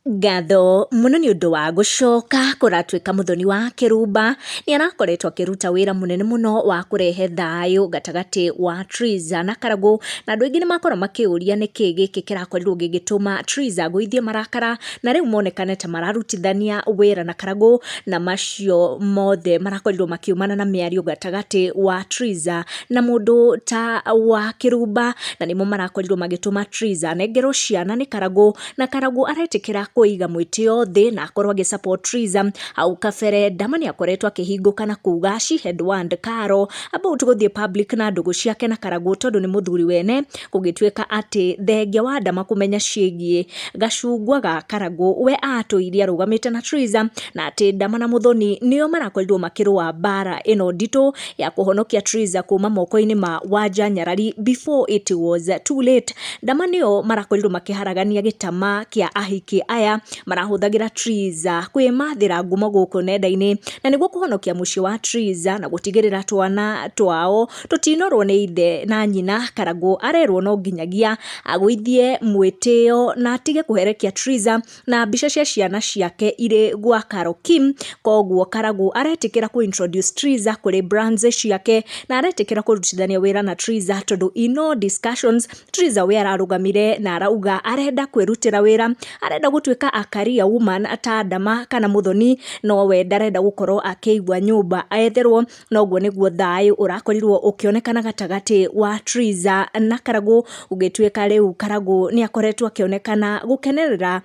Ngatho mũno nĩ ũndũ wa gũcoka kũratuĩka mũthoni wa kĩrumba nĩ arakoretwo akĩruta wĩra mũnene mũno wa kũrehe thayũ gatagatĩ wa Triza na Karagũ, na andũ aingĩ nĩ makorwo makĩũria nĩkĩ gĩkĩ kĩrakorirwo gĩgĩtũma Triza agũithie marakara na rĩu monekane ta mararutithania wĩra na Karagũ, na macio mothe marakorirwo makiumana na mĩario gatagatĩ wa Triza na mũndũ ta wa kĩrumba, na nĩmo marakorirwo magĩtũma Triza anengerwo ciana nĩ Karagũ, na Karagũ aretĩkĩra kũiga mwĩtĩo thĩ na akorwo agĩ support Triza. Hau kabere Ndama nĩ akoretwo akĩhingũka na kuga she had warned Karo about gũthiĩ public na ndũgũ ciake na Karagũ tondũ nĩ mũthuri wene, gũgĩtuĩka atĩ thengia wa Ndama kũmenya ciĩgiĩ gacungwa ga Karagũ we atũire arũgamĩte na Triza, na atĩ Ndama na Mũthoni nĩo marakorirwo makĩrũa mbara ĩno nditũ ya kũhonokia Triza kuma moko-inĩ ma Wanja Nyarari before it was too late. Ndama nĩo marakorirwo makĩharagania gĩtama kĩa ahiki aya marahũthagĩra Triza kwĩmathĩra ngumo gũkũ nenda-inĩ, na nĩguo kũhonokia mũciĩ wa Triza na gũtigĩrĩra twana twao tũtinorwo nĩ ithe na nyina. Karagũ arerwo no nginyagia agũithie mwĩtĩo na atige kũherekia Triza na mbica cia ciana ciake irĩ gwa Carol Kim. Koguo Karagũ aretĩkĩra kũ introduce Triza kũrĩ brands ciake na aretĩkĩra kũrutithania wĩra na Triza tondũ in all discussions Triza we ararũgamire na arauga arenda kwĩrutĩra wĩra, arenda gũtuĩka a career woman ta Ndama kana Mũthoni, no we ndarenda gũkorwo akĩigua nyũmba etherwo. Na ũguo nĩguo thayũ ũrakorirwo ũkĩonekana gatagatĩ wa Triza na Karagũ, gũgĩtuĩka rĩu Karagũ nĩ akoretwo akĩonekana gũkenerera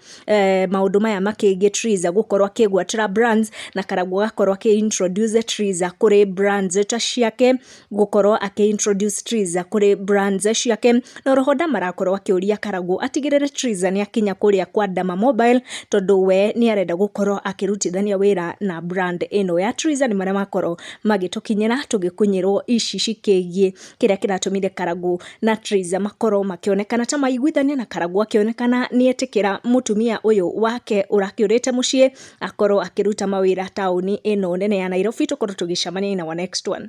maũndũ maya makĩgiĩ Triza gũkorwo akĩgwatĩra brands, na Karagũ agakorwo akĩ introduce Triza kũrĩ brands ta ciake, gũkorwo akĩ introduce Triza kũrĩ brands ciake. Na oroho Ndama arakorwo akĩũria Karagũ atigĩrĩre Triza nĩ akinya kũrĩa kwa Ndama Mobile, tondũ we nĩ arenda gũkorwo akĩrutithania wĩra na brand ĩno ya Triza. Nĩ marĩa makorwo magĩtũkinyĩra tũgĩkunyĩrwo ici cikĩgiĩ kĩrĩa kĩratũmire Karagũ na Triza makorwo makĩonekana ta maiguithania, na Karagũ akĩonekana nĩ etĩkĩra mũtumia ũyũ wake ũrakĩũrĩte mũciĩ akorwo akĩruta mawĩra taũni ĩno nene ya Nairobi. Tũkorwo tũgĩcemania in our next one.